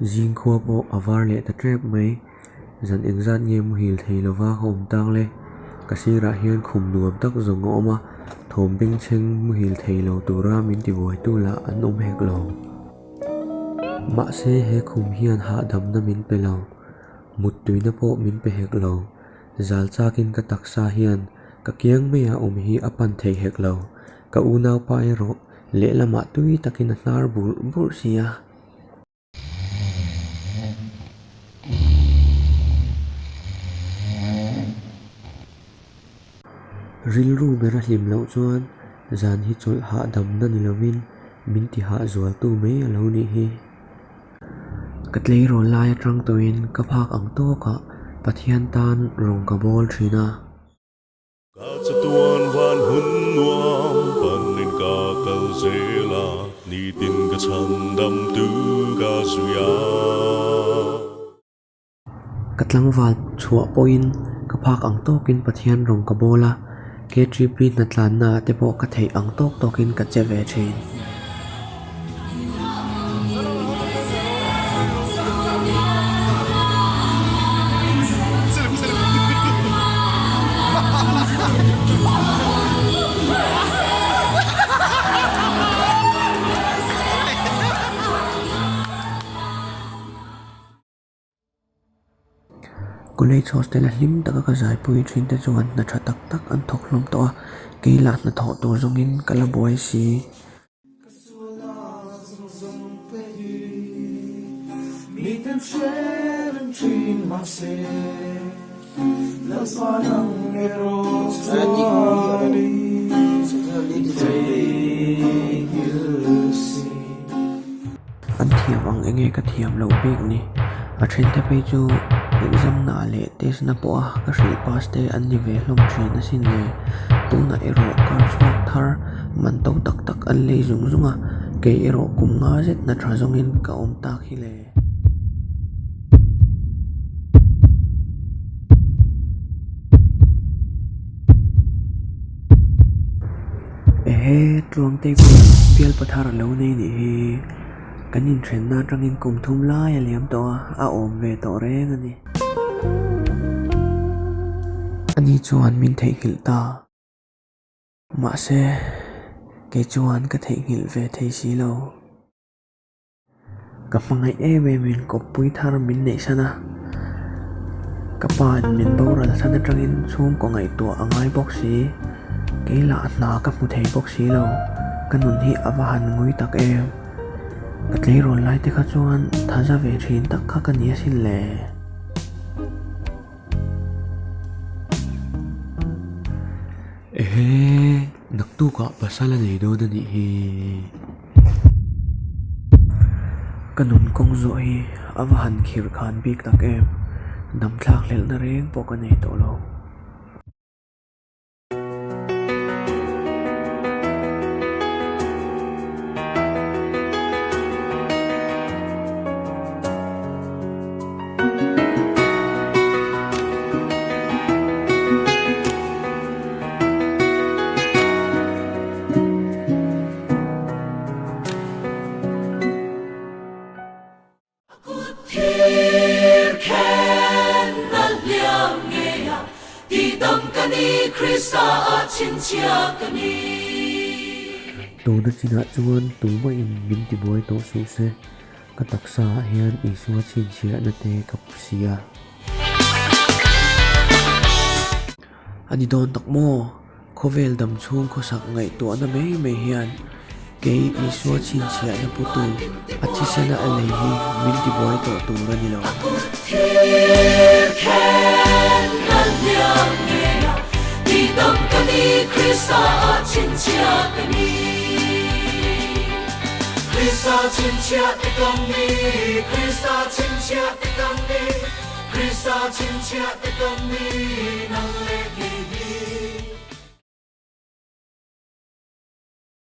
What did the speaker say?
Zingkhua pawh a var leh ta tep mai. Zan engzat nge muhil thei lova ka awm tak le? Ka sirah hian khum nuam tak zawng a awm a, thawm bengchheng muhil thei lo tura min tibuaitu lah an awm hek lo. Mahse he khum hian hahdamna min pe lo, muttuina pawh min pe hek lo. Zal chakin ka taksa hian ka kiang maia awm hi a pan thei hek lo. Ka unaupa erawh lehlamah tui takin a hnar burh burh si a. Rilru bera hlim loh chuan zan hi chawlh hahdamna ni lovin min ti hah zualtu mai a lo nih hi. Ka tleirawl lai atang tawhin ka phak ang tawkah Pathian tan rawng ka bawl thin a. Ka chatuan van hun nuam panin ka kal zel a, nitin ka chhandam tu ka zui a. Ka tlangval chhuah pawhin ka phak ang tawkin Pathian rawng ka bawl a, KTP hnatlanna ah te pawh ka theih ang tawk tawkin ka che ve thin. College hostel a hlim taka ka zaipui thin te chuan hna tha tak tak an thawk hlawm tawh a, kei lah hnathawh tur zawngin ka la buai si. An thiam ang enge ka thiam loh bik ni. A then te phei chu exam na leh test na pawha ka hrilh pass te an ni ve hlawm thin asin le. Tunah erawh kar chhuak thar man to tak tak an lei zung zung a, kei erawh kum nga zet hna tha zawngin ka awm tak hi le. Ehe, Tluangtei pawh bial pathar a lo nei nih hi. Kan inthenna atangin kum thum lai a liam tawh a, a awm ve tawh reng a ni. Ani chuan min theihnghilh ta. Mahse, kei chuan ka theihnghilh ve thei si lo. Ka hmangaih em em in kawppui thar min neih san a, ka pa in min boral san atangin chhungkaw ngaihtuah a ngai bawk si, kei lah hna ka hmu thei bawk si lo, ka nun hi a va han ngui tak em, ka tleirawl lai te kha chuan thaza ve thin tak kha ka ni asin le. Ehe, naktukah pasal a nei dawn a nih hi. Ka nun kawng zawh hi a va han khirh khan bik tak em, damthlak hlelhna reng pawh ka nei tawh lo. Tuna chinah chuan tumah in min tibuai tawh suh se, ka taksa ah hian Isua chhinchhiahna te ka pu si a. A ni dawn tak maw? Khawvel dam chhung khawsak ngaihtuahna mai mai hian kei Isua chhinchhiahna putu a thisena a lei hi min tibuai tawh tur a ni lo. Krista chhinchhiah te kan ni, nang leh kei hi.